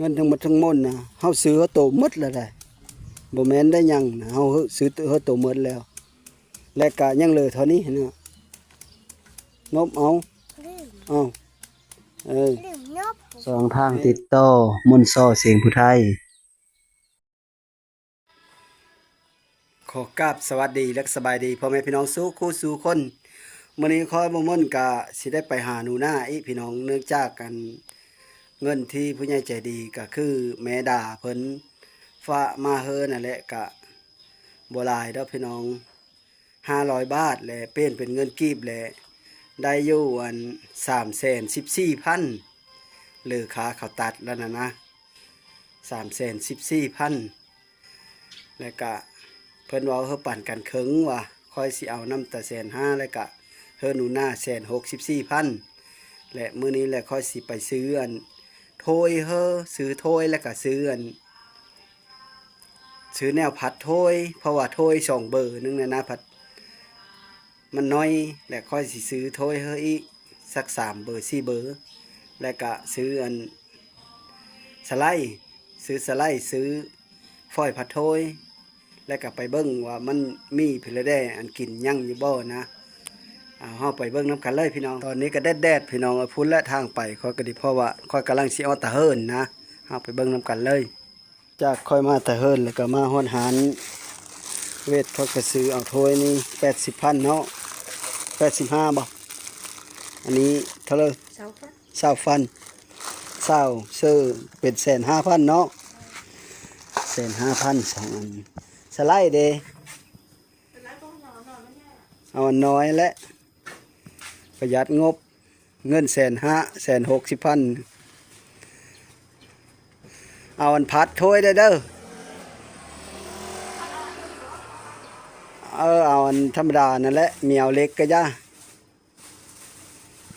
ເງິນທັງໝົດທັງມວນນະ ເຮົາຊື້ເຮົາໂຕໝົດແລ້ວໄດ໋ ບໍ່ແມ່ນໄດ້ຫຍັງນະ ເຮົາຊື້ເຮົາໂຕໝົດແລ້ວ ແລະກະຍັງເຫຼືອເທົ່ານີ້ນະ ນົບເອົາ ເອົາ ເອີ ສອງທາງຕິດຕໍ່ ມົນຊໍ ສຽງຜູ້ໄທ. ຂໍກາບສະຫວັດດີ ແລະ ສະບາຍດີພໍ່ແມ່ພີ່ນ້ອງສູ່ຄູ່ສູ່ຄົນ. ມື້ນີ້ຂ້ອຍບໍ່ມົນກະຊິໄດ້ໄປຫາໜູນາອີກພີ່ນ້ອງ ເນື່ອງຈາກອັນ ເງິນທີ່ຜູ້ໃຫຍ່ໃຈດີກະຄືແມ່ດາເພິ່ນຝາກມາເຮີນັ້ນແຫຼະ ກະບໍ່ຫຼາຍດອກພີ່ນ້ອງ ຫ້າຮ້ອຍບາດ ແລະ ປ່ຽນເປັນເງິນກີບ ແລະ ໄດ້ຢູ່ອັນ ສາມແສນສິບສີ່ພັນ ຫຼືຄ່າເຂົາຕັດແລ້ວນະນະ ສາມແສນສິບສີ່ພັນ ແລະກະເພິ່ນເວົ້າເຮີປັນກັນເຄິ່ງວ່າ ຂ້ອຍຊິເອົານຳແຕ່ແສນຫ້າ ແລະກະເຮີໜູນາແສນຫົກສິບສີ່ພັນ ແລະມື້ນີ້ແຫຼະຂ້ອຍຊິໄປຊື້ອັນ ໂທຍເຮີ ຊື້ໂທຍ ແລະກະຊື້ອັນ ຊື້ແນວຜັດໂທຍ ເພາະວ່າໂທຍສອງເບີໜຶ່ງນະນະ ຜັດ ມັນໜ້ອຍ ແລະຂ້ອຍຊິຊື້ໂທຍເຮີອີກ ສັກສາມເບີ ສີ່ເບີ ແລະກະຊື້ອັນ ສະໄລ ຊື້ສະໄລ ຊື້ຟອຍຜັດໂທຍ ແລະກະໄປເບິ່ງວ່າມັນມີພີລະແດ່ອັນກິນຍັງຢູ່ບໍ່ນະ. ເອົາ ເຮົາໄປເບິ່ງນຳກັນເລີຍພີ່ນ້ອງ. ຕອນນີ້ກະແດດໆ ພີ່ນ້ອງເອີຍ ພຸ້ນແຫຼະທາງໄປ ຂ້ອຍກະດີ ເພາະວ່າຂ້ອຍກຳລັງຊິອອກຕາເຮີນນະ. ເຮົາໄປເບິ່ງນຳກັນເລີຍ. ຈາກຂ້ອຍມາແຕ່ເຮືອນ ແລ້ວກໍມາຮອດຮ້ານເວດ ຂ້ອຍກໍຊື້ເອົາຖ້ວຍນີ້ແປດສິບພັນເນາະ ແປດສິບຫ້າບໍ່? ອັນນີ້ເທົ່າໃດ? ຊາວພັນ ຊາວພັນ ຊາວເຊີເປັນແສນຫ້າພັນເນາະ ແສນຫ້າພັນ ສອງອັນ. ສະໄລເດ? ສະໄລບໍ່ເອົາ ເອົາອັນນ້ອຍແຫຼະ ປະຢັດງົບ. ເງິນແສນຫ້າ ແສນຫົກສິບພັນ ເອົາອັນພັດຖ້ວຍໄດ້ເດີ. ເອີ ເອົາອັນທຳມະດານັ້ນແຫຼະ ມີເອົາເຫຼັກກະຢ່າ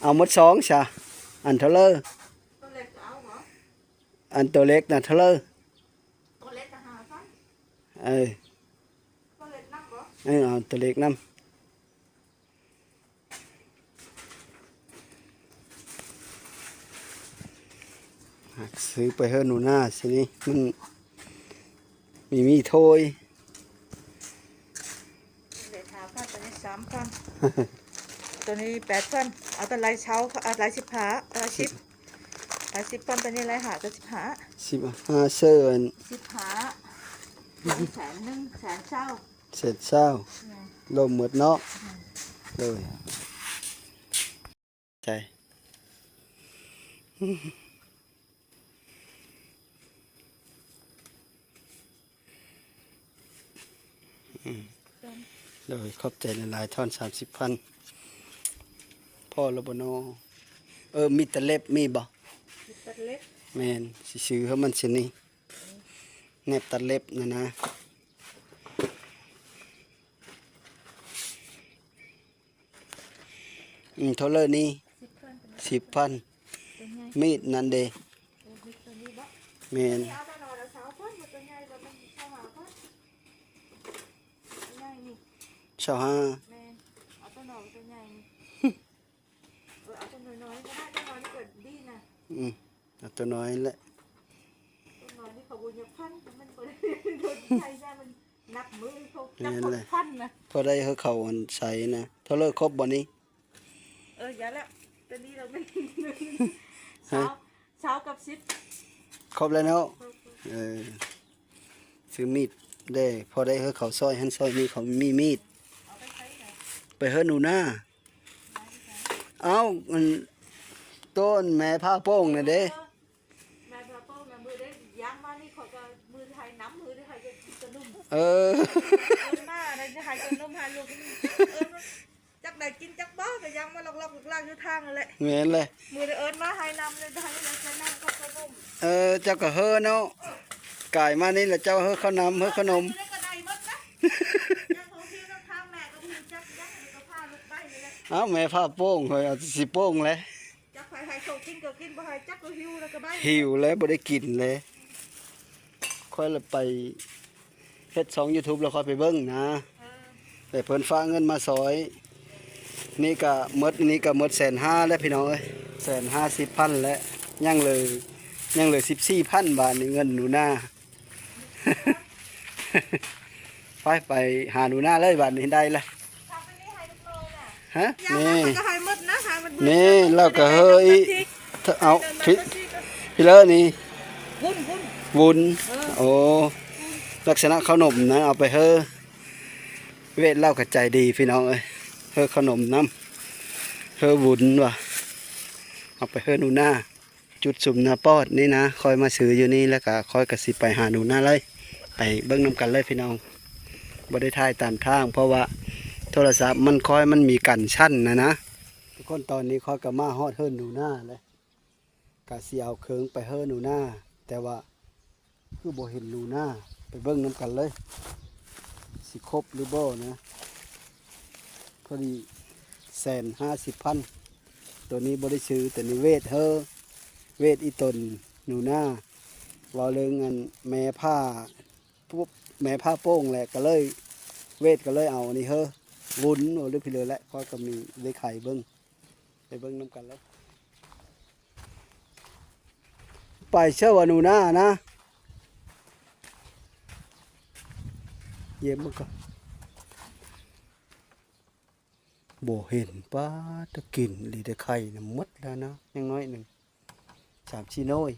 ເອົາໝົດສອງຊະ. ອັນເທົ່າເລີ? ອັນໂຕເລັກນະເທົ່າເລີ? ເອີ ເອີ ເອົາໂຕເລັກນຳ. ຫາກຊື້ໄປເຮີໜູນາຊິນີ້ ມັນມີ ມີຖ້ວຍ. ເດ ຫ້າພັນ ໂຕນີ້ສາມພັນ ໂຕນີ້ແປດພັນ ເອົາແຕ່ລາຍຊາວ ເອົາລາຍສິບຫ້າ ລາຍສິບ ລາຍສິບພັນ ໂຕນີ້ລາຍຫ້າ ໂຕສິບຫ້າ ສິບຫ້າ ເຊີອັນ ສິບຫ້າ ໂຕນີ້ແສນໜຶ່ງ ແສນຊາວ ແສນຊາວ ແມ່ນ ລວມໝົດເນາະ ແມ່ນ ໂດຍ. ໃຈ ໂດຍ ຂອບໃຈຫຼາຍໆ ທອນສາມສິບພັນ ພໍແລ້ວບໍ່ນໍ? ເອີ ມີດຕັດເລັບມີບໍ່? ມີດຕັດເລັບ ແມ່ນ ຊິຊື້ໃຫ້ມັນຊິນີ້ ແໜບຕັດເລັບນະນະ. ອືມ ເທົ່າເລີນີ້? ສິບພັນ ສິບພັນ ໂຕໃຫຍ່ ມີດນັ້ນເດ? ໂອ້ ມີດໂຕນີ້ບໍ່? ແມ່ນ ນີ້ເອົາໂຕນ້ອຍລະຊາວພັນ ໂຕໃຫຍ່ລະມັນຊາວຫ້າພັນ ໂຕໃຫຍ່ນີ້ ຊາວຫ້າ ແມ່ນ ເອົາໂຕນ້ອຍໂຕໃຫຍ່ນີ້ ເອີ ເອົາໂຕນ້ອຍໆ ກະໄດ້ ໂຕນ້ອຍນີ້ກະດີນະ ອືມ ເອົາໂຕນ້ອຍແຫຼະ ໂຕນ້ອຍນີ້ເຂົາບໍ່ຢາກພັນ ມັນບໍ່ໄດ້ໂດນໃຊ້ ມັນ ນັບມື້ເຂົາຈັກຄົນພັນນະ ພໍໄດ້ເຂົາອັນໃຊ້ນະ. ເທົ່າເລີ ຄົບບໍ່ນີ້? ເອີ ຢ່າແລ້ວ ໂຕນີ້ລະແມ່ນ ຮະ? ຊາວ ຊາວກັບສິບ ຄົບແລ້ວເນາະ ເອີ ຊື້ມີດແດ່ ພໍໄດ້ເຂົາຊ່ອຍຫັ້ນຊ່ອຍນີ້ ເຂົາມີມີດ ເອົາໄປໃສນະ? ໄປເຮືອນໜູນາ. ເອົ້າ ອັນ ໂຕແມ່ຜ້າໂປ່ງນະເດ? ເອີ ແມ່ນວ່າເວົ້ານະ ມື້ໄດ້ຍ່າງມານີ້ ຂ້ອຍກໍມືໄທນຳ ມືໄທກໍກະນຸ່ມ ເອີ ເອີ້ນມາໄດ້ໄທກະນຸ່ມ ຫາລູກ ເອີ້ນວ່າຈັກໄດ້ກິນຈັກບໍ່ ກໍຍ່າງມາລັອກໆລາກໆຢູ່ທາງນັ້ນແຫຼະ ແມ່ນແຫຼະ ມື້ໄດ້ເອີ້ນມາໄທນຳ ໄດ້ໄທໃສ່ນຳກໍກະນຸ່ມ ເອີ ເຈົ້າກໍເຮີເນາະ ກາຍມານີ້ລະເຈົ້າເຮີເຂົ້ານຳ ເຮີເຂົ້າໜົມ ໄດ້ກໍໄດ້ໝົດນະ ຍ່າງເຮົາທີ່ທາງແມ່ກໍບໍ່ຮູ້ຈັກຫຍັງ ກໍພາລູກໄປນີ້ແຫຼະ ເອົ້າ ແມ່ຜ້າໂປ່ງ ຂ້ອຍເອົາຊິໂປ່ງແຫຼະ. ຈັກໃຜໃຫ້ເຂົາກິນກໍກິນ ບໍ່ໃຫ້ຈັກກໍຫິວແລ້ວກໍໄປ ຫິວແລ້ວບໍ່ໄດ້ກິນແລ້ວ ຂ້ອຍລະໄປເຮັດຊ່ອງຢູທູບແລ້ວ ຂ້ອຍໄປເບິ່ງນະ ເອີ ແຕ່ເພິ່ນຝາກເງິນມາຊ່ອຍ ນີ້ກະໝົດ ນີ້ກະໝົດແສນຫ້າແລ້ວພີ່ນ້ອງເອີຍ ແສນຫ້າສິບພັນແລ້ວ ຍັງເຫຼືອ ຍັງເຫຼືອສິບສີ່ພັນ ບາດນີ້ເງິນໜູນາ. ໄປ ໄປຫາໜູນາເລີຍ ບາດນີ້ໄດ້ລະ. ຮະ ນີ້ ນີ້ ລາວກໍເຮີອີກ ເອົາ ພີ່ເລີນີ້ ວຸ້ນ ວຸ້ນ ວຸ້ນ ເອີ ໂອ້ ລັກສະນະເຂົ້າໜົມນະ ເອົາໄປເຮີ. ເວດລາວກໍໃຈດີພີ່ນ້ອງເອີຍ ເຮີເຂົ້າໜົມນຳ ເຮີວຸ້ນວ່າ ເອົາໄປເຮີໜູນາ. ຈຸດສຸມນາປອດນີ້ນະ ຂ້ອຍມາຊື້ຢູ່ນີ້ ແລ້ວກະຂ້ອຍກະຊິໄປຫາໜູນາເລີຍ ໄປເບິ່ງນຳກັນເລີຍພີ່ນ້ອງ. ບໍ່ໄດ້ຖ່າຍຕາມທາງ ເພາະວ່າໂທລະສັບມັນ ຂ້ອຍມັນມີກັນສັ່ນນະນະ. ທຸກຄົນ ຕອນນີ້ຂ້ອຍກະມາຮອດເຮືອນໜູນາແລ້ວ ກະຊິເອົາເຄື່ອງໄປເຮີໜູນາ ແຕ່ວ່າ ຄືບໍ່ເຫັນໜູນາ ໄປເບິ່ງນຳກັນເລີຍ ຊິຄົບຫຼືບໍ່ນະ. ພໍດີແສນຫ້າສິບພັນ ໂຕນີ້ບໍ່ໄດ້ຊື້ ໂຕນີ້ເວດເຮີ ເວດອີ່ຕົນໜູນາ. ເວົ້າເລື່ອງອັນແມ່ພ້າ ແມ່ພ້າໂປ່ງແຫຼະ ກໍເລີຍ ເວດກໍເລີຍເອົາອັນນີ້ເຮີ ວຸ້ນ ເວົ້າເລື່ອງພີເລີແຫຼະ ຂ້ອຍກໍມີໄດ້ໄຂເບິ່ງ. ໄປເບິ່ງນຳກັນເລີຍ ໄປເຊີວະໜູນານະ ຢ້ຽມເບິ່ງກ່ອນ ບໍ່ເຫັນ. ປ້າດ ຕະກິນອີ່ຫຼີ ໄດ້ໄຂ່ນະ ໝົດແລ້ວນະ ຍັງໜ້ອຍໜຶ່ງ ສາມສີ່ໜ່ວຍ.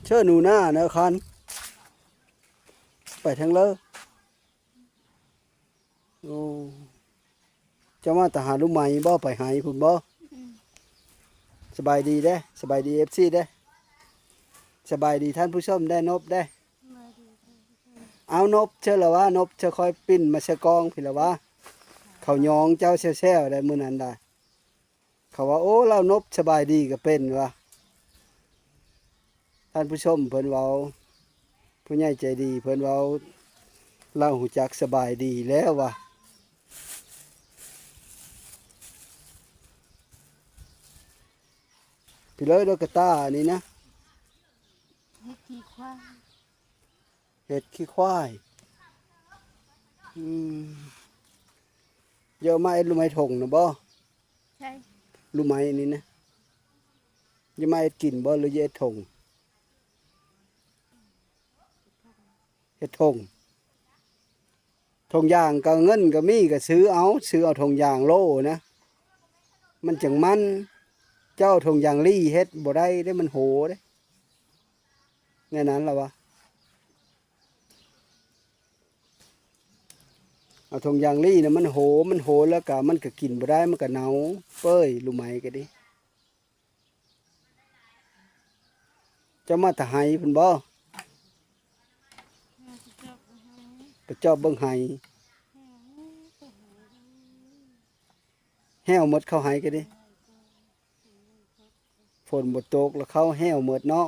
ເຊີໜູນາເນີຄັນ ໄປທາງເລີ. ໂອ້ ເຈົ້າມາແຕ່ຫາລຸງໃໝບໍ່? ໄປໄຫພຸ້ນບໍ່? ອືມ ສະບາຍດີເດ້ ສະບາຍດີເອັຟຊີເດ້ ສະບາຍດີທ່ານຜູ້ຊົມເດ້ ນົບເດ້. ເອົານົບເຊີລະວະ ນົບເຊີ ຄ່ອຍປິ່ນມາໃສ່ກ້ອງພີ້ລະວະ ເຂົາຍ້ອງເຈົ້າແຊວໆ ໄດ້ມື້ນັ້ນໄດ໋. ເຂົາວ່າ ໂອ້ ລາວນົບສະບາຍດີກໍເປັນວ່າ ທ່ານຜູ້ຊົມເພິ່ນເວົ້າ ຜູ້ໃຫຍ່ໃຈດີເພິ່ນເວົ້າ ລາວຮູ້ຈັກສະບາຍດີແລ້ວວ່າ. ພີເລີ ດອກກະຕານີ້ນະ ເຫັດຂີ້ຄວາຍ ເຫັດຂີ້ຄວາຍ. ອືມ ເຈົ້າມາເອັດລູກໄມ້ຖົງນະບໍ່? ໃຊ່ ລູກໄມ້ນີ້ນະ ຈະມາເຮັດກິນບໍ່ ຫຼືຈະເຮັດຖົງ? ເຮັດຖົງ ຖົງຢາງກໍເງິນກໍມີ ກໍຊື້ເອົາ ຊື້ເອົາຖົງຢາງໂລນະ ມັນຈັ່ງມັນ. ເຈົ້າຖົງຢາງລີ້ເຮັດບໍ່ໄດ້ເດ້ ມັນໂຫເດ້ ແນວນັ້ນລະວະ. ເອົາຖົງຢາງລີ້ນະ ມັນໂຫ ມັນໂຫແລ້ວກະມັນກະກິນບໍ່ໄດ້ ມັນກະເນົ່າເປີຍ ລູກໄມ້ກະດີ. ເຈົ້າມາແຕ່ໄຮ່ພຸ້ນບໍ່? ມາຈອບເບິ່ງໄຮ່ ໄປຈອບເບິ່ງໄຮ່ ແຫ້ວໝົດ ເຂົ້າໄຮ່ກະດີ. ຝົນບໍ່ຕົກລະເຂົ້າແຫ້ວໝົດເນາະ.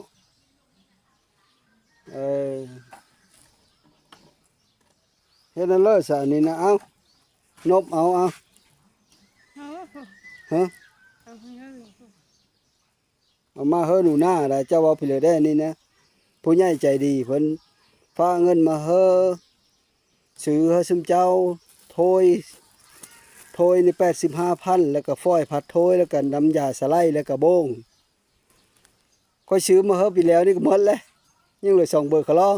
ເອີ ເຮັດນັ້ນເລີຍຊະ ອັນນີ້ນະ. ເອົາ ນົບເອົາ ເອົາ ເອົາ ຮະ ເອົາມາເຮີໜູນາໄດ໋. ເຈົ້າເວົ້າຜິດແລ້ວເດ້ ອັນນີ້ນະ ຜູ້ໃຫຍ່ໃຈດີເພິ່ນຝາກເງິນມາເຮີ ຊື້ໃຫ້ຊຸມເຈົ້າ ໂທຍ ໂທຍນີ້ແປດສິບຫ້າພັນ ແລ້ວກະຟອຍຜັດໂທຍ ແລ້ວກະນ້ຳຢາສະໄລ ແລ້ວກະໂບ້ງ. ຂ້ອຍຊື້ມາເຮີປີແລ້ວນີ້ກະໝົດແລ້ວ ຍັງເຫຼືອສອງເບີກະລໍ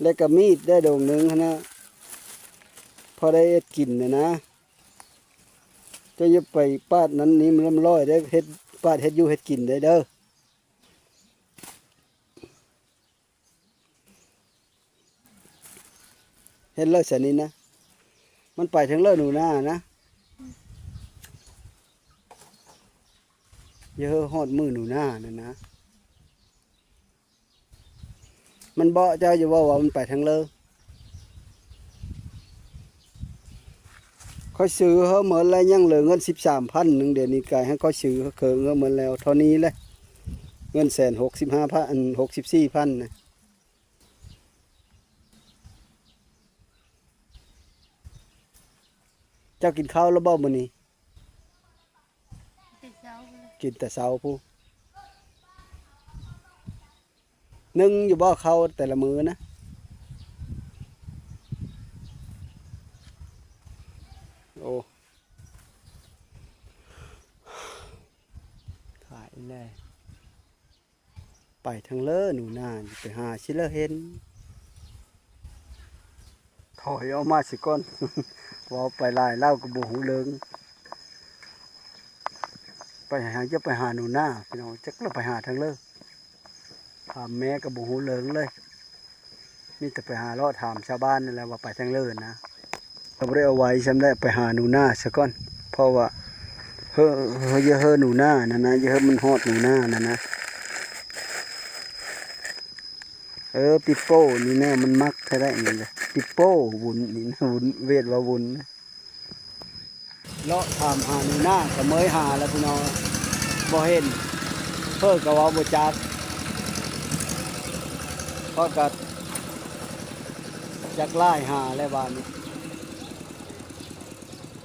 ແລ້ວກະມີດໄດ້ດົງໜຶ່ງຫັ້ນນະ ພໍໄດ້ເຮັດກິນຫັ້ນນະ. ເຈົ້າຢ່າໄປປາດນັ້ນນີ້ມັນລຳລອຍເດີ້ ເຮັດ ປາດເຮັດຢູ່ເຮັດກິນໄດ້ເດີ້. ເຫັນແລ້ວຊະນີ້ນະ ມັນໄປເທິງເລີໜູນານະ. ຢ່າເຮີຮອດມື້ໜູນານັ້ນນະ ມັນເບາະເຈົ້າຢູ່ບໍ່ວ່າມັນໄປທາງເລີ. ຂ້ອຍຊື້ເຮີໝົດແລ້ວ ຍັງເຫຼືອເງິນສິບສາມພັນໜຶ່ງ ດຽວນີ້ກາຍໃຫ້ຂ້ອຍຊື້ເຄິ່ງເຮີໝົດແລ້ວ ເທົ່ານີ້ແຫຼະ ເງິນແສນຫົກສິບຫ້າພັນ ອັນ ຫົກສິບສີ່ພັນນະ. ເຈົ້າກິນເຂົ້າແລ້ວບໍ່ມື້ນີ້? ແຕ່ເຊົ້າພຸ້ນແຫຼະ ກິນແຕ່ເຊົ້າພຸ້ນ. ໜຶ່ງຢູ່ບໍ່ເຂົ້າແຕ່ລະມື້ນະ? ໂອ້ ຖ່າຍແດ່. ໄປທາງເລີໜູນາ ໄປຫາຊິເລີເຫັນ. ຖອຍອອກມາຊິກ່ອນ ເວົ້າໄປຫຼາຍລາວກໍບໍ່ຮູ້ເລື່ອງ. ໄປຫາ ຈະໄປຫາໜູນາພີ່ນ້ອງ ຈັກລະໄປຫາທາງເລີ. ຖາມແມ່ກໍບໍ່ຮູ້ເລື່ອງເລີຍ ມີແຕ່ໄປຫາເລາະຖາມຊາວບ້ານນັ້ນແຫຼະວ່າໄປທາງເລີນະ. ກໍບໍ່ໄດ້ເອົາໄວ້ຊ່ຳແຫຼະ ໄປຫາໜູນາຊະກ່ອນ ເພາະວ່າເຮີ ເຮີ ຢ່າເຮີໜູນານັ້ນນະ ຢ່າເຮີມັນຮອດໜູນານັ້ນນະ. ເອີ ປີໂປ້ນີ້ແນວມັນມັກແທ້ໃດ໋ນີ້ນະ ປີໂປ້ວຸ້ນນີ້ນະ ວຸ້ນ ເວດວ່າວຸ້ນ. ເລາະຖາມຫາໜູນາ ກະເມີຍຫາແລ້ວພີ່ນ້ອງ ບໍ່ເຫັນ ເພິ່ນກະເວົ້າບໍ່ຈັກ ເພາະກະຈັກຫຼາຍຫາແລ້ວບາດນີ້.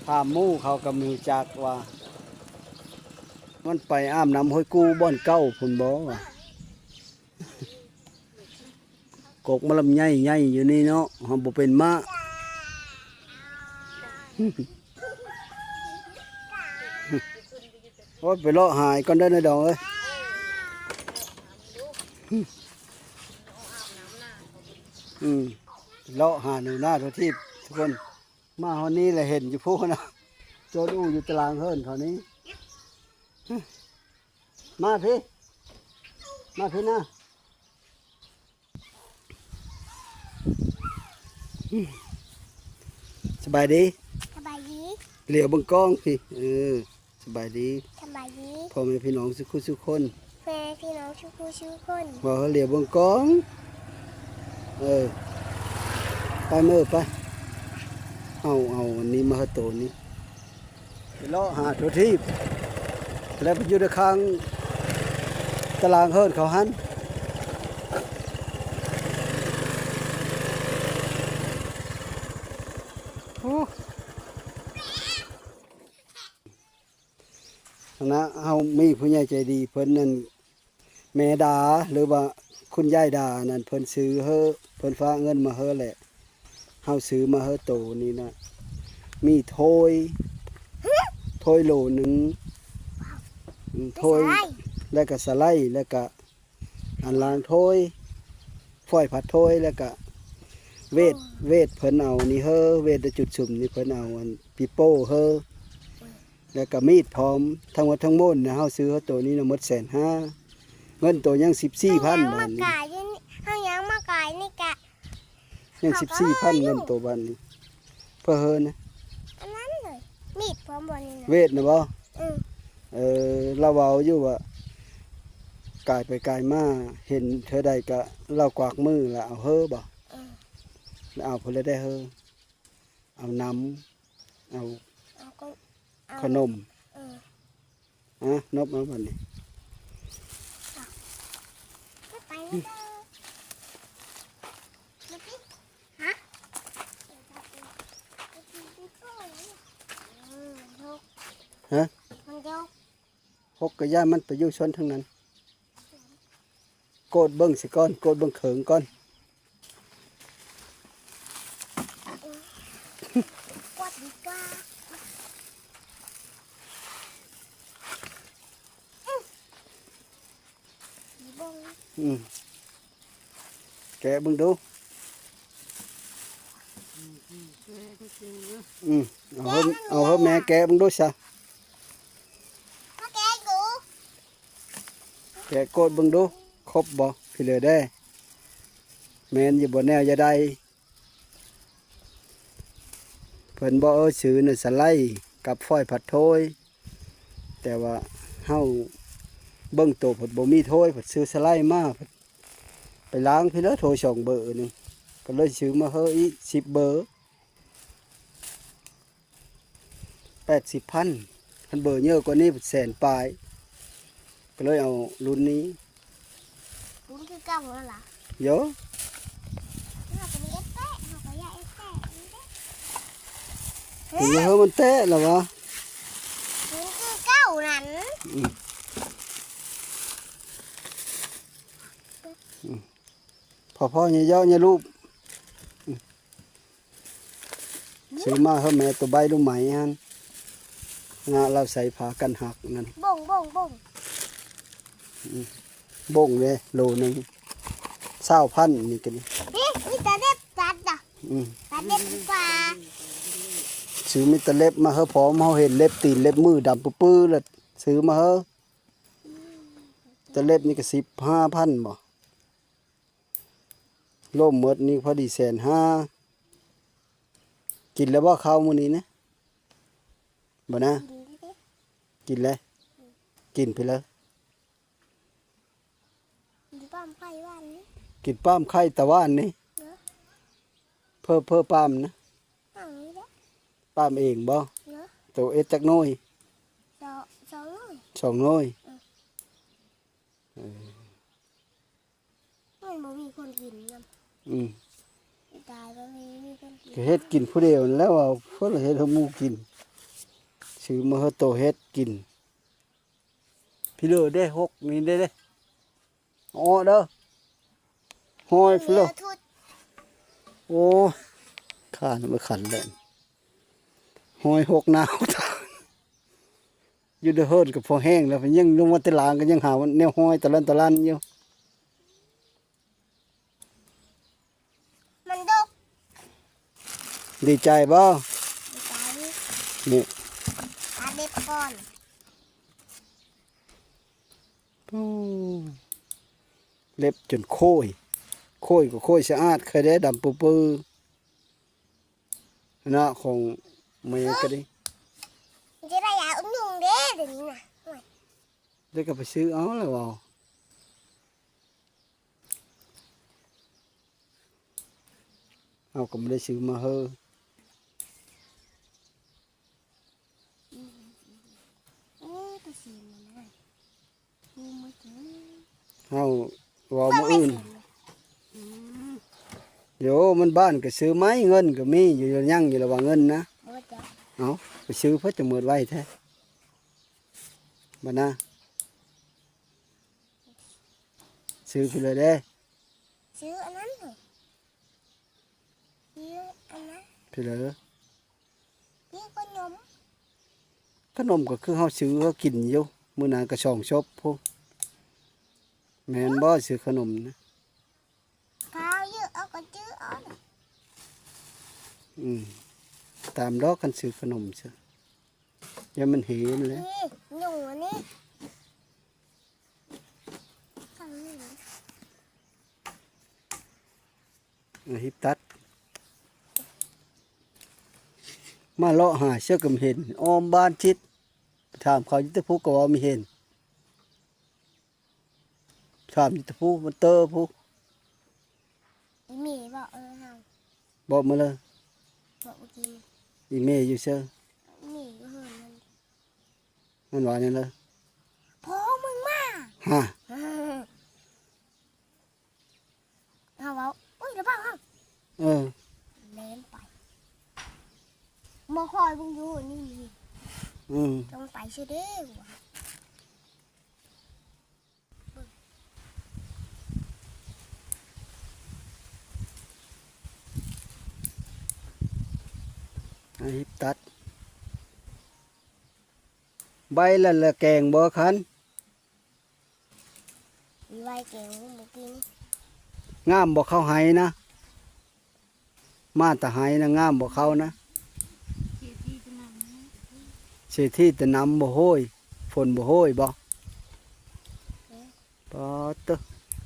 ຖາມໝູ່ເຂົາກະບໍ່ຮູ້ຈັກວ່າ ມັນໄປອາບນ້ຳຫ້ວຍກູ່ບ່ອນເກົ່າພຸ້ນບໍ່ວ່າ. ກົກມະລຳໃຫຍ່ໃຫຍ່ຢູ່ນີ້ເນາະ ເຮົາບໍ່ເປັນມ້າ. ໂອ້ຍ ໄປເລາະຫາກ່ອນເດີນາຍດອງເອີຍ. ອືມ ເລາະຫາໜູນາທົ່ວທີບທຸກຄົນ. ມາຮອດນີ້ລະເຫັນຢູ່ພຸ້ນນະ ໂຈນອູ່ຢູ່ຕາລາງເຮືອນເຂົານີ້. ມາພີ້ ມາພີ້ນະ. ສະບາຍດີ ສະບາຍດີ. ຫຼຽວເບິ່ງກ້ອງພີ້ ເອີ ສະບາຍດີ ສະບາຍດີ ພໍ່ແມ່ພີ່ນ້ອງສູ່ຄູ່ສູ່ຄົນ ພໍ່ແມ່ພີ່ນ້ອງສູ່ຄູ່ສູ່ຄົນ. ເວົ້າໃຫ້ຫຼຽວເບິ່ງກ້ອງ ເອີ ໄປເມີໄປ. ເອົາ ເອົາອັນນີ້ມາໃຫ້ໂຕນີ້. ໄປເລາະຫາທົ່ວທີບ ແລ້ວໄປຢູ່ໃນຂ້າງຕາລາງເຮືອນເຂົາຫັ້ນ. ໂອ້ ຫັ້ນນະ ເຮົາມີຜູ້ໃຫຍ່ໃຈດີເພິ່ນນັ້ນ ແມ່ດາ ຫຼືວ່າຄຸນຍາຍດານັ້ນ ເພິ່ນຊື້ເຮີ ເພິ່ນຝາກເງິນມາເຮີແຫຼະ ເຮົາຊື້ມາເຮີໂຕນີ້ນະ. ມີໂທຍ ໂທຍໂລໜຶ່ງ ອືມ ໂທຍ ແລ້ວກະສະໄລ ແລ້ວກະອັນລາງໂທຍ ຟອຍຜັດໂທຍ ແລ້ວກະເວດ ເວດເພິ່ນເອົານີ້ເຮີ ເວດຈຸດສຸມນີ້ເພິ່ນເອົາອັນປີໂປ້ເຮີ. ແລ້ວກະມີດພ້ອມ ທັງໝົດທັງມວນນະ ເຮົາຊື້ເຮົາໂຕນີ້ນະ ໝົດແສນຫ້າ ເງິນໂຕຍັງສິບສີ່ພັນບາດນີ້. ເຮົາຍັງມາກາຍຢູ່ນີ້ ເຮົາຍັງມາກາຍນີ້ກະ ຍັງສິບສີ່ພັນເງິນໂຕບາດນີ້ ເພື່ອເຮີນະ ອັນນັ້ນເລີຍ ມີດພ້ອມບໍ່ນີ້ນະ ເວດນະບໍ່? ເອີ ເອີ ລາວເວົ້າຢູ່ວ່າ ກາຍໄປກາຍມາ ເຫັນເທື່ອໃດກະລາວກວັກມືລະເອົາເຮີບໍ່? ເອີ ລະເອົາພຸ້ນລະໄດ້ເຮີ. ເອົານ້ຳ ເອົາ ເອົາ ເອົາຂະໜົມ ເອີ ອາ ນົບເອົາບາດນີ້. ໄປເດີ ຮະ ຮະ ມັນຍົກ ຫົກກະຢ້ານມັນໄປຢູ່ຊົນທາງນັ້ນ. ໂກດເບິ່ງຊະກ່ອນ ໂກດເບິ່ງເຂີງກ່ອນ. ກວດດີກວ່າ ອືມ ແກະເບິ່ງດູ. ອືມ ເອົາເຮີ ເອົາເຮີແມ່ແກະເບິ່ງດູຊະ ມາແກະດູ ແກະໂກດເບິ່ງດູ ຄົບບໍ່? ພີ່ເລີແດ່ ແມ່ນຢູ່ບໍ່ແນວຢາໄດ້ ເພິ່ນບອກ ເອີ ຊື້ນະສະໄລກັບຟອຍຜັດໂທຍ ແຕ່ວ່າເຮົາເບິ່ງໂຕເພິ່ນບໍ່ມີໂທຍ ເພິ່ນຊື້ສະໄລມາ ເພິ່ນໄປລ້າງພີ້ເລີ ໂທຍສອງເບີໜຶ່ງ ກໍເລີຍຊື້ມາເຮີອີກສິບເບີ. ແປດສິບພັນ ຄັນເບີເຍີະກວ່ານີ້ແສນປາຍ ກໍເລີຍເອົາລຸ້ນນີ້ ລຸ້ນຄືເກົ່ານັ້ນລະ ໂຢ ເຮົາກໍມີເອັດແຕະ ເຮົາກໍຢາກເອັດແຕະນີ້ເດ້ ເອີ ມັນແຕະລະວະ ລຸ້ນຄືເກົ່ານັ້ນ ອືມ ອືມ ພໍໆ ຢ່າເຍາະຢ່າລູບ. ຊື້ມາໃຫ້ແມ່ໂຕໃບລູກໄມ້ຫັ້ນ ງາລາວໃສ່ຜ້າກັນຫັກນັ້ນ ບົ້ງ ບົ້ງ ບົ້ງ ອືມ ບົ້ງເດ້ ໂລໜຶ່ງຊາວພັນ ນີ້ກໍດີ ນີ້ມີແຕ່ເລັບຕັດນະ ອືມ ຕັດເລັບດີກວ່າ ຊື້ມີແຕ່ເລັບມາໃຫ້ພ້ອມ ເຮົາເຫັນເລັບຕີນເລັບມືດຳປຶ້ໆ ແລ້ວຊື້ມາໃຫ້ ແຕ່ເລັບນີ້ກໍສິບຫ້າພັນບໍ ລວມໝົດນີ້ພໍດີແສນຫ້າ ກິນແລ້ວບໍ່ເຂົ້າມື້ນີ້ນະ ບໍ່ນາ ກິນແລ້ວ ກິນໄປເລີຍ ກິນປ້າມໄຂ່ວານນີ້ ກິນປ້າມໄຂ່ຕະວານນີ້ ເອີ ເພີ້ ເພີ້ປ້າມນະ ປ້າມນີ້ແຫຼະ ປ້າມເອງບໍ່ ເອີ ໂຕເອັດຈັກໜ່ວຍ ສອງ ສອງໜ່ວຍ ສອງໜ່ວຍ ເອີ ເອີ ມັນບໍ່ມີຄົນກິນນຳ ອືມ ຕາຍບໍ່ມີ ມີຄົນກິນ ກໍເຮັດກິນຜູ້ດຽວນັ້ນແຫຼະ ວ່າເພິ່ນເຮັດໃຫ້ໝູ່ກິນ ຊື້ມາໃຫ້ໂຕເຮັດກິນ ພີ່ເລີເດ້ ຫົກນີ້ເດ້ ເອົາອອກເດີ ຮອຍພຸ້ນເລີ ໂອ້ຍ ຂ້ານມາຂັນແລ້ວ ຮອຍຫົກໜາວ ຢູ່ໃນເຮືອນກໍພໍແຮງແລ້ວ ຍັງລົງມາແຕ່ລ່າງກໍຍັງຫາແນວຮອຍຕະລັນຕະລັນຢູ່ ມັນດົກ ດີໃຈບໍ່? ດີໃຈ ນີ້ ຕາເລັບກ່ອນ ໂອ້ ເລັບຈົນໂຄ້ຍ ໂຄ້ຍກໍໂຄ້ຍສະອາດ ໃຄແດ່ດຳປຶ້ໆ. ເນາະ ຂອງແມ່ກໍດີ ຈະໄດ້ຢາອຸດໜຸ່ງເດ້ ດຽວນີ້ນະ ໂອ້ຍ ແລ້ວກໍໄປຊື້ເອົາແລ້ວເວົ້າ ເຮົາກໍບໍ່ໄດ້ຊື້ມາເຮີ ເອີ ຕົວສີມັນນະ ເຮົາເວົ້າມື້ອື່ນ ໂຢ ມັນບ້ານກໍຊື້ໃໝ່ ເງິນກໍມີຢູ່ ຍັງຢູ່ລະວ່າເງິນນະ ເອົາ ໄປຊື້ເພິ່ນຈະໝົດໄວແທ້ ບັດນະ ຊື້ໄປເລີຍເດ້ ຊື້ອັນນັ້ນ ຊື້ອັນນັ້ນ ໄປເລີຍ ຊື້ຂະໜົມ ຂະໜົມກໍຄືເຮົາຊື້ເຮົາກິນຢູ່ ມື້ໜ້າກໍສອງສົບພຸ້ນ ແມ່ນບໍ່? ຊື້ຂະໜົມນະ ຂ້າວເຍອະເອົາກໍຈື່ເອົາ ອືມ ຕາມດອກ ຄັນຊື້ຂະໜົມຊະ ຢ່າມັນເຫັນແຫຼະ ນີ້ ຫຍຸ້ງອັນນີ້ ຂ້າວຫຍຸ້ງ ອາ ຮີບຕັດ ມາເລາະຫາເຊື່ອກໍບໍ່ເຫັນ ອ້ອມບ້ານຊິດ ຖາມເຂົາຢູ່ແຕ່ພູກໍວ່າບໍ່ເຫັນ ຖາມຢູ່ແຕ່ພູ ມັນເຕີພູ ອີ່ແມ່ບອກເອີເຮົາ ບອກມາເລີຍ ບອກເມື່ອກີ້ ອີ່ແມ່ຢູ່ເຊີ ອີ່ແມ່ຢູ່ເຮືອນມັນ ມັນວ່າຫຍັງເລີຍ ພໍ່ມຶງມາ ຮະ ເຮົາເວົ້າ ໂອ້ຍ ລະເວົ້າເຮົາ ເອີ ແລ່ນໄປ ບໍ່ຄອຍເບິ່ງຢູ່ນີ້ ອືມ ຕ້ອງໄປຊື່ເດ້ ອັນນີ້ຕັດ ໃບລະ ລະແກງບໍ່ຄັນ ໄວ້ແກງມື້ກີ້ນີ້ ງາມບໍ່ເຂົ້າໄຮ່ນະ ມາແຕ່ໄຮ່ນະ ງາມບໍ່ເຂົ້ານະ ເສດຖີແຕ່ນຳບໍ່ໂຮຍ ຝົນບໍ່ໂຮຍບໍ່ ປາດເຕີ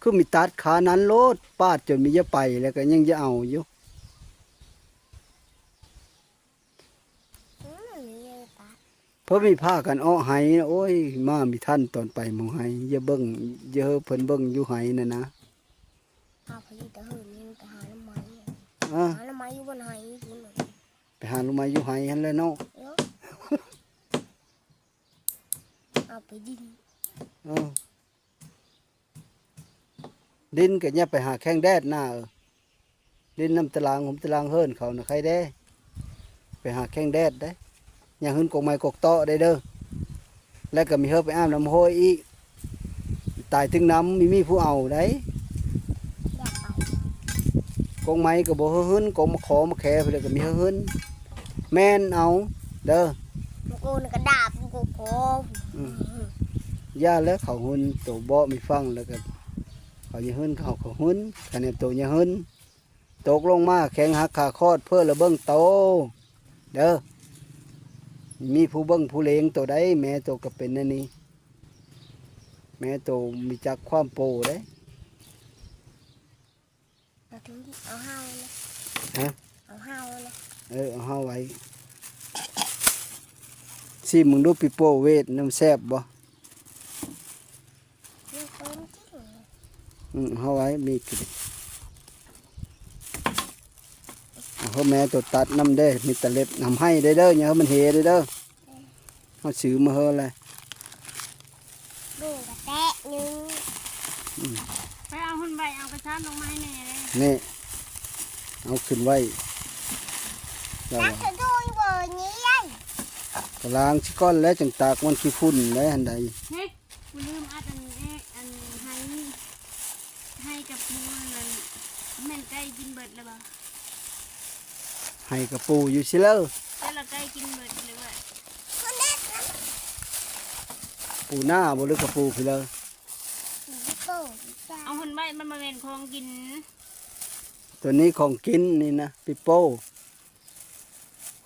ຄືມີຕັດຂານັ້ນໂລດ ປາດຈົນມີຢາກໄປ ແລ້ວກໍຍັງຢາກເອົາຢູ່. ອືມ ມີຢູ່ປະ ເພິ່ນມີພາກັນເອາະໄຮ່ ໂອ້ຍ ມາມີທັນຕອນໄປໝ່ອງໄຮ່ ຢ່າເບິ່ງ ຢ່າໃຫ້ເພິ່ນເບິ່ງຢູ່ໄຮ່ນັ້ນນະ ພາໄປຢູ່ແຕ່ເຮືອນ ໄປຫາໜໍ່ໄມ້ ເອີ ຫາໜໍ່ໄມ້ຢູ່ບ່ອນໄຮ່ພຸ້ນ ໄປຫາໜໍ່ໄມ້ຢູ່ໄຮ່ຫັ້ນແຫຼະເນາະ ເອີ ເອົາໄປດິນ ເອີ. ດິນກໍຢ່າໄປຫາແຂ້ງແດດນາເອີຍ ດິນນຳຕະລາງຫົມຕະລາງເຮືອນເຂົານະໄຄແດ່ ໄປຫາແຂ້ງແດດເດ້ ຢ່າຫຶນກົກໄມ້ກົກເຕາະໄດ້ເດີ ແລ້ວກໍມີເຮີໄປອາບນ້ຳຫ້ວຍອີກ ຕາຍຕຶງນຳ ມີ ມີຜູ້ເອົາໄດ໋ ຢາກໄປ ກົກໄມ້ກໍບໍ່ໃຫ້ຫຶນ ກົກມະຂໍມະແຂພຸ້ນແຫຼະກໍມີໃຫ້ຫຶນ ແມ່ນເອົາເດີ ມັນໂກນກະດາບ ມັນໂກນ ອືມ ຢ່າແລ້ວ ເຂົາຫຸ່ນໂຕເບາະມີຝັ່ງ ແລ້ວກະເຂົາຢາກຫຶ່ນ ເຂົາກະຫຶ່ນ ຄັນແມ່ນໂຕຢາກຫຶ່ນ ຕົກລົງມາແຂ້ງຫັກຂາຂອດ ເພີ້ລະເບິ່ງໂຕເດີ ມີຜູ້ເບິ່ງຜູ້ເລງໂຕໃດ ແມ່ໂຕກະເປັນແນວນີ້ ແມ່ໂຕມີຈັກຄວາມໂປເດ້. ເອົາເຮົານະ ຮະ ເອົາເຮົານະ ເອີ ເອົາເຮົາໄວ້ ຊີມເບິ່ງດູ ປີໂປ້ເວດ ມັນແຊບບໍ່? ອືມ ເອົາເຮົາໄວ້ ມີດກະດີ ເອົາເຮົາແມ່ໂຕຕັດນຳເດ້ ມີແຕ່ເລັບນຳ ໃຫ້ເດີເດີ ຢ່າໃຫ້ມັນເຫເດີເດີ. ເຮົາຊື້ມາເຮີແຫຼະ ເບິ່ງກະແຕະໜຶ່ງ ອືມ ໄປເອົາຫຸ່ນໄວ້ ເອົາກະຊາມລົງມາໃຫ້ແມ່ເດ້ ນີ້ ເອົາຂຶ້ນໄວ້ ລະວ່າ ກະລ້າງຊິກ່ອນແລ້ວ ຈັ່ງຕາກມັນຂີ້ຝຸ່ນໄດ້ຫັ້ນໃດ. ເຮີ້ຍ ກູລືມອັດອັນ ອັນໄຮ່ ໄຮ່ກະປູນັ້ນ ແມ່ນໄກ່ກິນເບິດແລ້ວບໍ່? ໄຮ່ກະປູຢູ່ຊິເລີ ແຕ່ລະໄກ່ກິນເບິດເລີຍວ່າ ປູໜ້າບໍ່ ຫຼືກະປູພີເລີ? ເອົາຫຸ່ນໄວ້ ມັນບໍ່ແມ່ນຂອງກິນ ໂຕນີ້ຂອງກິນນີ້ນະ ປີໂປ້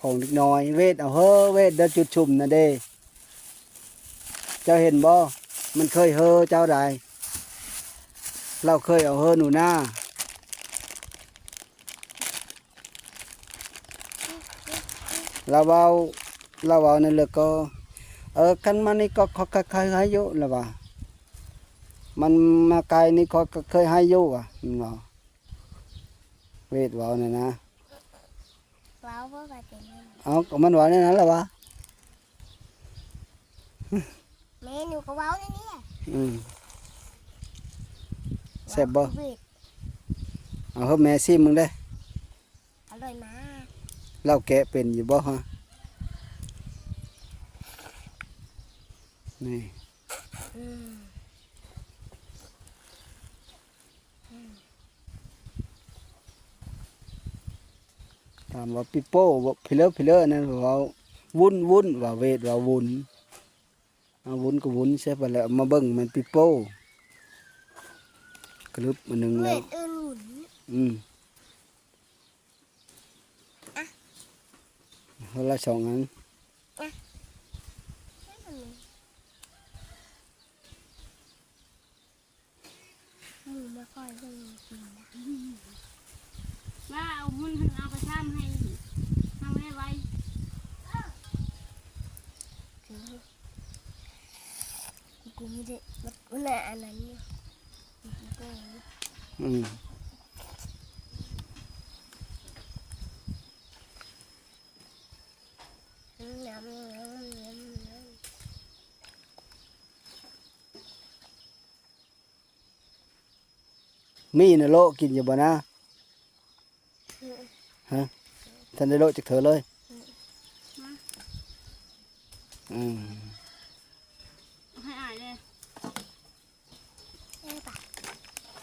ຂອງເດັກນ້ອຍ ເວດເອົາເຮີ ເວດເດີ ຈຸດຊຸມນະເດ ເຈົ້າເຫັນບໍ່? ມັນເຄີຍເຮີເຈົ້າໃດ ລາວເຄີຍເອົາເຮີໜູນາ ລາວເວົ້າ ລາວເວົ້ານັ້ນແລ້ວກໍ ເອີ ຄັນມານີ້ກໍຂ້ອຍເຄີຍໃຫ້ຢູ່ ລາວວ່າ ມັນມາໄກນີ້ຂ້ອຍກໍເຄີຍໃຫ້ຢູ່ວ່າ ມັນເວົ້າ ເວດເວົ້ານັ້ນນະ. ເວົ້າບໍ່ວ່າເປັນຫຍັງ ເອົ້າ ກໍມັນເວົ້າແນວນັ້ນລະຫວາ ແມ່ໜູກໍເວົ້າແນວນີ້ ອືມ ແຊບບໍ່? ເອົາເຮີ ແມ່ຊີມເບິ່ງເດ້ ອະລ່ອຍມາກ ລາວແກະເປັນຢູ່ບໍ່ຫະ? ນີ້ ອືມ ອືມ ຖາມວ່າປີໂປ້ບໍ່ ພີເລີ ພີເລີ ອັນນັ້ນເວົ້າວຸ້ນ ວຸ້ນ ວ່າເວດ ວ່າວຸ້ນ ເອົາວຸ້ນກໍວຸ້ນ ແຊບໄປແລ້ວ ມາເບິ່ງແມ່ນປີໂປ້ ກະລຶບອັນໜຶ່ງແລ້ວ ເວດເອີ້ນວຸ້ນ ອືມ ອ່ະ ຄົນລະສອງອັນ ອ່ະ ໝູມາຄອຍເບິ່ງກິນນະ ວ່າເອົາຫຸ່ນ ເອົາກະຊາມໃຫ້ ເອົາໄວ້ໄວ້ ກູມີແຕ່ບັກອັນນັ້ນຢູ່ ອືມ ມີນະໂລະກິນຢູ່ບໍ່ນະ? ຮະ? ທັນໄດ້ໂລະຈັກເທື່ອເລີຍ? ອືມ ໃຫ້ອາຍແດ່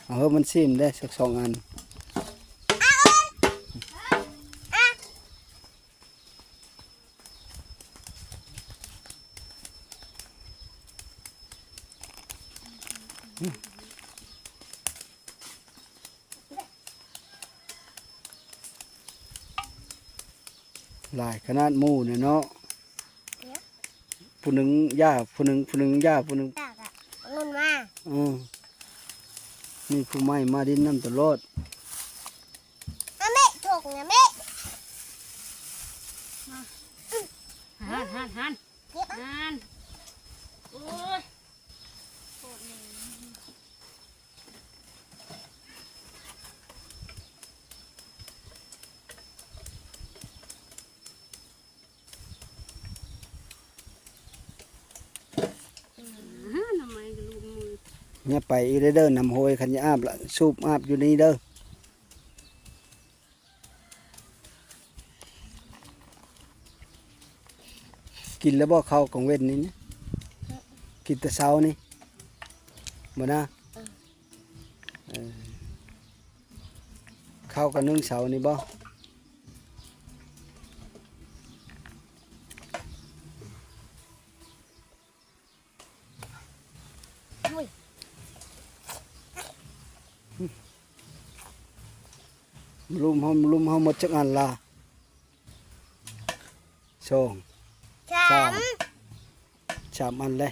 ເອົາເຮີ ມັນຊີມເດ້ ສັກສອງອັນ. ຫຼາຍຂະໜາດໝູ່ນີ້ເນາະ ຜູ້ໜຶ່ງຢ່າ ຜູ້ໜຶ່ງ ຜູ້ໜຶ່ງຢ່າ ຜູ້ໜຶ່ງ ເງິນມາ ເອີ ມີຜູ້ໃໝ່ມາດິນນຳຕະຫຼອດ. ອາເມະ ຖົກນະເມະ ມາ ຫັນ ຫັນ ຫັນ ຫັນ ໂອ້ຍ ໂຄດແຮງ. ອືມ ໜໍ່ໄມ້ກໍລູກມື ຢ່າໄປອີກເດີ ເດີ ນ້ຳຫ້ວຍ ຄັນຈະອາບລະສູບອາບຢູ່ນີ້ເດີ. ກິນແລ້ວບໍ່ເຂົ້າກາງເວັນນີ້ນະ? ກິນແຕ່ເຊົ້ານີ້ບໍ່ນະ? ເອີ ເອີ ເຂົ້າກະໜຶ້ງເຊົ້ານີ້ບໍ່? ມາລຸມເຮົາ ມາລຸມເຮົາໝົດຈັກອັນລະ? ສອງ ສາມ ສາມ ສາມອັນແຫຼະ.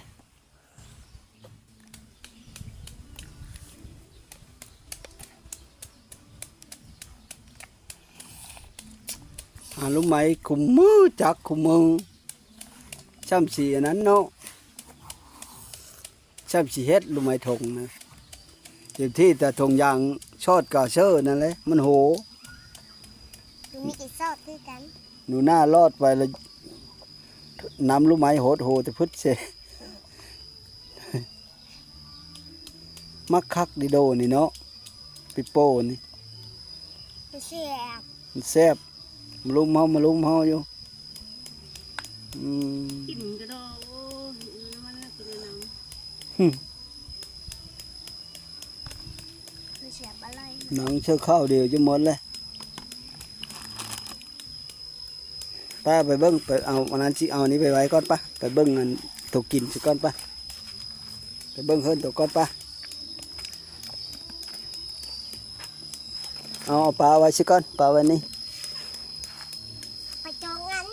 ຫາລຸມໄມ້ຄູ່ມື ຈັກຄູ່ມື ຊ່ຳຊິອັນນັ້ນເນາະ. ຊ່ຳຊິເຮັດລູກໄມ້ຖົງນະ ເຕັມທີ່ແຕ່ຖົງຢາງຊອດກາເຊີນັ້ນແຫຼະ ມັນໂຫ. ມີແຕ່ຊອດຄືກັນ. ໜູນາລອດໄປລະ ນຳລູກໄມ້ໂຫດໂຫແຕ່ພຶດເສ. ມັກຄັກດີໂດນີ້ເນາະ ປີໂປ້ນີ້ ມັນແຊບ ມັນແຊບ. ມາລຸມເຮົາ ມາລຸມເຮົາຢູ່. ອືມ ກິນກະດອກ ໂອ້ຍ ມັນກິນໜັງ ຫຶ ມັນເສຍບອະໄລ ໜັງເຊື່ອຄາວດຽວຈະໝົດແລ້ວ. ໄປ ໄປເບິ່ງ ໄປເອົາອັນນັ້ນ ຊິເອົາອັນນີ້ໄປໄວ້ກ່ອນປະ ໄປເບິ່ງອັນໂຕກິນຊິກ່ອນປະ. ໄປເບິ່ງເຮືອນໂຕກ່ອນປະ. ເອົາ ເອົາປາໄວ້ຊິກ່ອນ ປາໄວ້ນີ້ ໄປສອງອັນ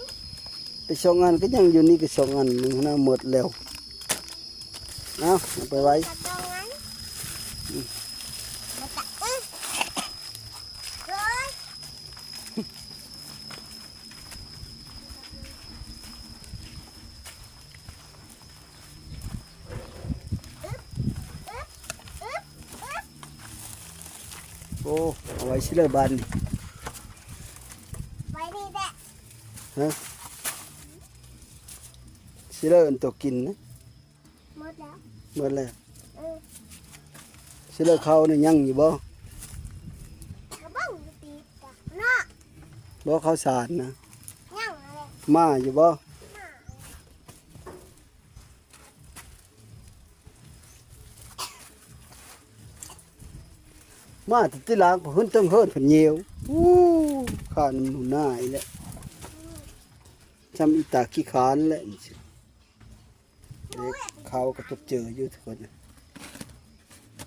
ໄປສອງອັນ ກໍຍັງຢູ່ນີ້ກໍສອງອັນໜຶ່ງຫັ້ນນະ ໝົດແລ້ວ. ເອົາ ເອົາໄປໄວ້ ໄປສອງອັນ ອືມ ມາຕະ ອື ເຮີຍ. ໂອ້ ເອົາໄວ້ຊິເລີບາດນີ້ ໄວ້ນີ້ແຫຼະ ຮະ ຊິເລີອັນໂຕກິນນະ ໝົດແລ້ວ ໝົດແລ້ວ ເອີ ຊິເລີເຂົ້ານີ້ຍັງຢູ່ບໍ່? ກະເບິ່ງຢູ່ຕິດກະເນາະ ບໍ່ ເຂົ້າສານນະ ຍັງຫັ້ນແຫຼະ ມາຢູ່ບໍ່? ມາ ມາແຕ່ຕິລາງ ເພິ່ນເທິງເຮີນເພິ່ນຍ່ຽວ ອູ້ ຂ້ານຳໜູນາອີກແລ້ວ ຊ່ຳອີຕາຂີ້ຄ້ານແຫຼະ ເດັກເຂົາກະຈົບເຈີຢູ່ທຸກຄົນ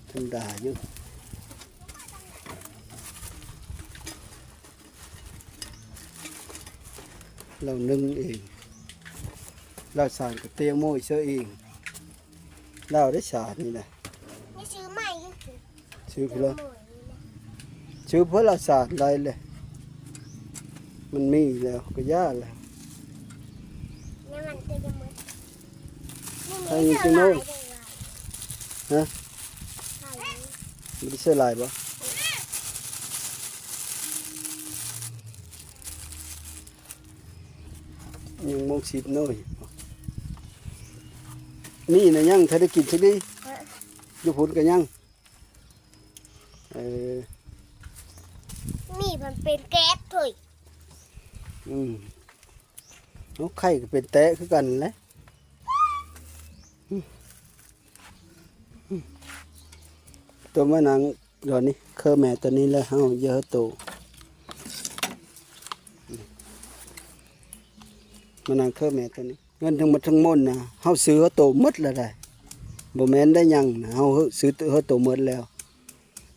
ທຳມະດາຢູ່ ລາວໜຶ້ງເອງ ລາວສານກະຕຽວໂມ້ຍເສີເອງ ລາວໄດ້ສານນີ້ນະ ນີ້ຊື້ໃໝ່ຢູ່ ຊື້ພຸ້ນລະ ຊື້ເພື່ອລາວສານໄດ້ແຫຼະ ມັນມີແລ້ວກະຢ່າແຫຼະ ຍັງມັນກະຍັງໝົດ ໃຫ້ມີຈັກໜ້ອຍ ຮະ ບໍ່ໄດ້ໃສ່ຫຼາຍບໍ່? ຍັງໝົດສິບໜ່ວຍ ນີ້ນະ ຍັງທັນໄດ້ກິນຈັກດີ ຮະ ຢູ່ພຸ້ນກະຍັງ ເອີ ມີມັນເປັນແກັດເຮີ້ຍ ອືມ ເອົາ ໄຂ່ກະເປັນແຕະຄືກັນແຫຼະ ໂຕມານັ່ງດອນນີ້ ເຄີແມ່ໂຕນີ້ແຫຼະ ເຮົາເຢີໂຕ ມານັ່ງເຄີແມ່ໂຕນີ້ ເງິນທັງໝົດທັງມວນນະ ເຮົາຊື້ເຮົາໂຕໝົດແລ້ວໄດ໋ ບໍ່ແມ່ນໄດ້ຫຍັງນະ ເຮົາຊື້ເຮົາໂຕໝົດແລ້ວ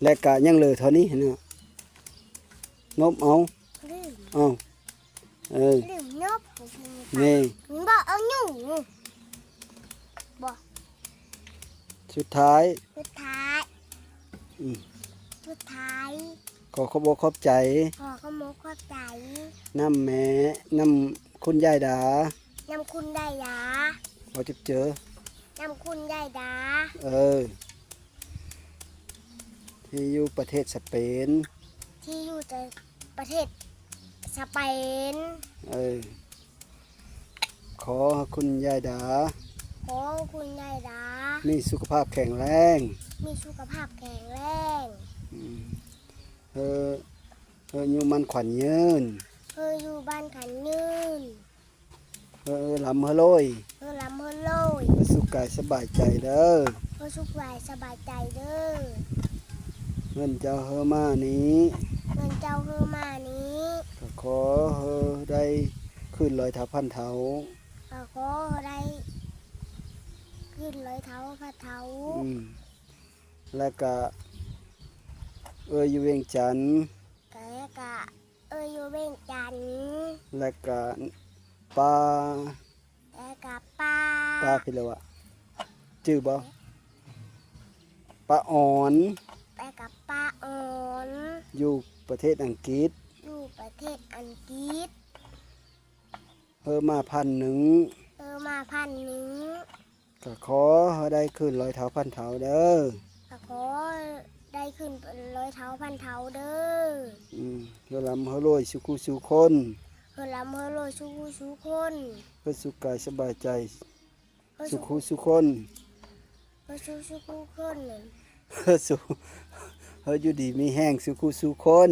ແລະກະຍັງເຫຼືອເທົ່ານີ້ນະ ນົບເອົາ ລືມ ເອົາ ເອີ ລືມນົບ ແມ່ ບໍ່ເອົາຫຍັງ ບໍ່ ສຸດທ້າຍ ສຸດທ້າຍ ອືມ ສຸດທ້າຍ ຂໍຂອບອົກຂອບໃຈ ຂໍຂອບອົກຂອບໃຈ ນຳແມ່ ນຳຄຸນຍາຍດາ ນຳຄຸນຍາຍດາ ຂໍຈົບເຈີ ນຳຄຸນຍາຍດາ ເອີ ທີ່ຢູ່ປະເທດສະເປນ ທີ່ຢູ່ປະເທດສະເປນ ເອີ ຂໍໃຫ້ຄຸນຍາຍດາ ຂໍໃຫ້ຄຸນຍາຍດາ ມີສຸຂະພາບແຂງແຮງ ມີສຸຂະພາບແຂງແຮງ ອືມ ເອີ ເອີ ອາຍຸໝັ້ນຂວັນຍືນ ເອີ ອາຍຸໝັ້ນຂວັນຍືນ ເອີ ເອີ ລ່ຳເຮີລວຍ ເອີ ລ່ຳເຮີລວຍ ເອີ ສຸກກາຍສະບາຍໃຈເດີ ເອີ ສຸກກາຍສະບາຍໃຈເດີ ເງິນເຈົ້າເຮີມານີ້ ເງິນເຈົ້າເຮີມານີ້ ກະຂໍເຮີໄດ້ຄືນຮ້ອຍເທົ່າພັນເທົ່າ ກະຂໍເຮີໄດ້ຄືນຮ້ອຍເທົ່າພັນເທົ່າ ອືມ ແລ້ວກະ ເອີ ຢູ່ວຽງຈັນ ແລ້ວກະເອີຢູ່ວຽງຈັນ ແລ້ວກະປາ ແລ້ວກະປາ ປາພິລະວະ ຈື່ບໍ່? ປາອອນ ແລ້ວກະປາອອນ ຢູ່ປະເທດອັງກິດ ຢູ່ປະເທດອັງກິດ ເຮີມາພັນໜຶ່ງ ເຮີມາພັນໜຶ່ງ ກະຂໍໃຫ້ໄດ້ຂຶ້ນຮ້ອຍເທົ່າພັນເທົ່າເດີ ກະຂໍໄດ້ຂຶ້ນເປັນຮ້ອຍເທົ່າພັນເທົ່າເດີ ອືມ ເຮີລ່ຳເຮີລວຍສູ່ຄູ່ສູ່ຄົນ ເຮີລ່ຳເຮີລວຍສູ່ຄູ່ສູ່ຄົນ ເຮີສຸກກາຍສະບາຍໃຈ ເຮີສຸ ສູ່ຄູ່ສູ່ຄົນ ເຮີສຸ ສູ່ຄູ່ສູ່ຄົນ ເຮີສຸ ເຮີຢູ່ດີມີແຮງສູ່ຄູ່ສູ່ຄົນ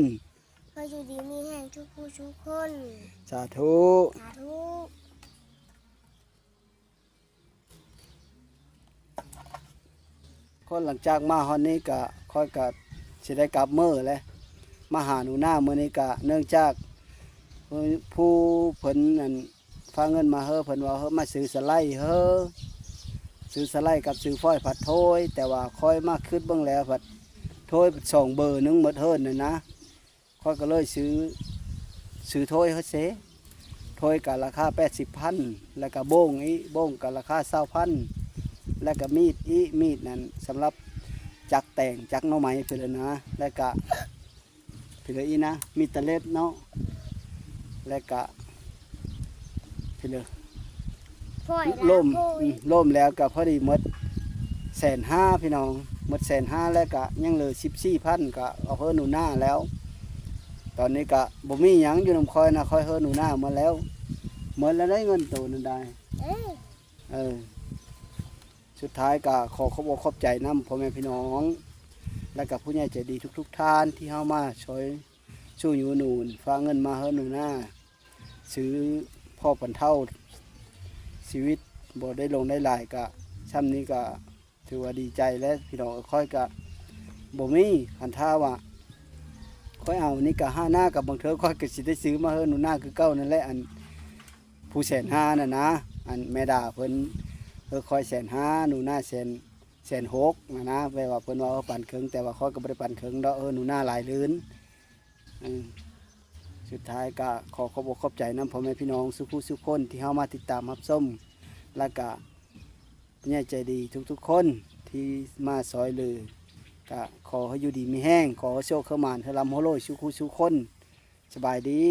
ເຮີຢູ່ດີມີແຮງສູ່ຄູ່ສູ່ຄົນ ສາທຸ ສາທຸ. ກໍຫຼັງຈາກມາຮອດນີ້ກະ ຂ້ອຍກະຊິໄດ້ກັບມື້ແຫຼະ ມາຫາໜູນາມື້ນີ້ກະ ເນື່ອງຈາກຜູ້ ຜູ້ເພິ່ນ ອັນ ຝາກເງິນມາເຮີ ເພິ່ນວ່າເຮີມາຊື້ສະໄລເຮີ ຊື້ສະໄລກັບຊື້ຟອຍຜັດໂທຍ ແຕ່ວ່າຂ້ອຍມາຄິດເບິ່ງແລ້ວພັດໂທຍສອງເບີໜຶ່ງໝົດເຮີນັ້ນນະ ຂ້ອຍກໍເລີຍຊື້ ຊື້ໂທຍເຮີເສ ໂທຍກໍລາຄາແປດສິບພັນ ແລ້ວກໍໂບ້ງອີກ ໂບ້ງກໍລາຄາຊາວພັນ ແລ້ວກໍມີດອີກ ມີດນັ້ນສຳລັບຈັກແຕງ ຈັກໜໍ່ໄມ້ພຸ້ນແຫຼະນະ ແລ້ວກໍພຸ້ນແຫຼະອີກນະ ມີດຕະເລັບເນາະ ແລ້ວກໍພຸ້ນແຫຼະ ພໍຍ ລວມ ລາໂພຍ ອືມ ລວມແລ້ວກໍພໍດີໝົດແສນຫ້າ ພີ່ນ້ອງ ໝົດແສນຫ້າ ແລ້ວກໍຍັງເຫຼືອສິບສີ່ພັນ ກໍເອົາເຮີໜູນາແລ້ວ ຕອນນີ້ກໍບໍ່ມີຫຍັງຢູ່ນຳຂ້ອຍນະ ຂ້ອຍເຮີໜູນາໝົດແລ້ວ ໝົດແລ້ວໄດ໋ເງິນໂຕນັ້ນໄດ໋ ເອີ ເອີ ສຸດທ້າຍກໍຂໍຂອບອົກຂອບໃຈນຳພໍ່ແມ່ພີ່ນ້ອງ ແລະກໍຜູ້ໃຫຍ່ໃຈດີທຸກໆທ່ານທີ່ເຮົາມາຊ່ອຍຊູ່ຢູໜູນ ຝາກເງິນມາເຮີໜູນາ ຊື້ພໍບັນເທົາຊີວິດ ບໍ່ໄດ້ລົງໄດ້ຫຼາຍ ກະຊ່ຳນີ້ກະຖືວ່າດີໃຈແລ້ວພີ່ນ້ອງ. ຂ້ອຍກະບໍ່ມີ ຄັນຖ້າວ່າຂ້ອຍເອົານີ້ກະຫ້າໜ້າ ກະບາງເທື່ອຂ້ອຍກະຊິໄດ້ຊື້ມາເຮີໜູນາຄືເກົ່ານັ້ນແຫຼະ ອັນ ຜູ້ແສນຫ້ານັ້ນນະ ອັນແມ່ດາເພິ່ນເຮີຂ້ອຍແສນຫ້າ ໜູນາແສນ ແສນຫົກຫັ້ນນະ ແບບວ່າເພິ່ນວ່າເອີປັນເຄິ່ງ ແຕ່ວ່າຂ້ອຍກໍບໍ່ໄດ້ປັນເຄິ່ງດອກ ເອີໜູນາຫຼາຍລື່ນ. ເອີ ສຸດທ້າຍກໍຂໍຂອບອົກຂອບໃຈນຳພໍ່ແມ່ພີ່ນ້ອງສູ່ຜູ້ສູ່ຄົນທີ່ເຮົາມາຕິດຕາມຮັບຊົມ ແລ້ວກະຜູ້ໃຫຍ່ໃຈດີທຸກໆຄົນທີ່ມາຊ່ອຍເຫຼືອ ກະຂໍໃຫ້ຢູ່ດີມີແຮງ ຂໍໃຫ້ໂຊກໃຫ້ໝານ ໃຫ້ລ່ຳໃຫ້ລວຍສູ່ຜູ້ສູ່ຄົນ. ສະບາຍດີ.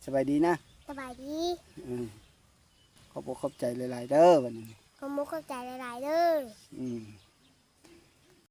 ສະບາຍດີນະ. ສະບາຍດີ. ເອີ ຂອບອົກຂອບໃຈຫຼາຍໆເດີ ບັດນີ້ ຂອບອົກຂອບໃຈຫຼາຍໆເດີ.